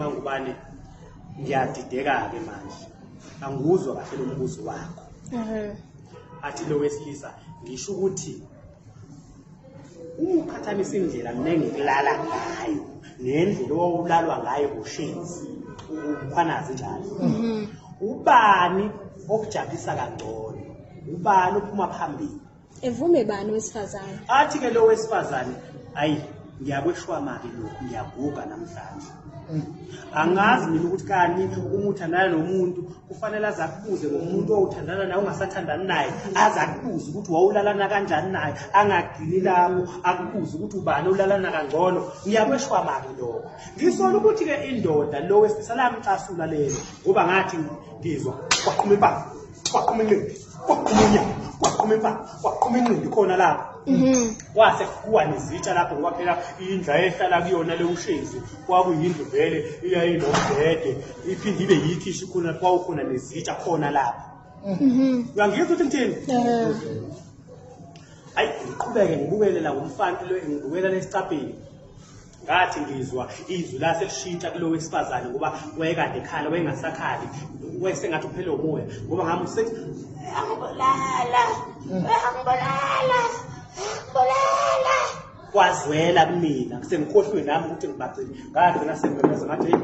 MaNgubane, ngiyadideka-ke manje, angiwuzwa kahle lo mbuzo wakho. Athi lo wesilisa, ngisho ukuthi uma uqhathanisa indlela mina engikulala ngayo nendlela owawulalwa ngayo uShezi, uMkhwanazi njalo, ubani okujabulisa kangcono, ubani ophuma phambili? Evume bani wesifazane? Athi-ke lo wesifazane, ayi, ngiyakweshwama-ke lokhu, ngiyaguga namhlanje. Angazi mina ukuthi kani uma uthandana nomuntu kufanele aze akubuze ngomuntu owuthandana naye ungasathandani naye, aze akubuze ukuthi wawulalana kanjani naye, angagcini lapho, akubuze ukuthi ubani olalana kangcono. Ngiyakweshwama-ke lokho. Ngisola ukuthi-ke indoda lo wesilisa lamcasula lelo, ngoba ngathi ngizwa kwaqhuma impama, kwaqhuma inqindi, kwaqhuma unyawo, kwaqhuma impama, kwaqhuma inqindi khona lapho. Kwase kuwa nezitsha lapho, ngoba phela indlu ayehlala kuyona le uShezi kwakuyindlu vele iyayinombhede, iphinde ibe yikhishi khona, kwawukhona nezitsha khona lapho. Uyangizwa ukuthi ngithini? Hayi, ngiqhubeke ngibukele la ngumfana lo, ngibukela lesicabheni. Ngathi ngizwa izwi lase lishintsha kulo wesifazane, ngoba wayekade ekhala, wayengasakhali, wayesengathi uphele umoya, ngoba ngami usethi uyangibulala, uyangibulala, uyangibulala. Kwazwela kumina, sengikhohliwe nami ukuthi ngibacile. Ngagcina sengimemeza ngathi, hey.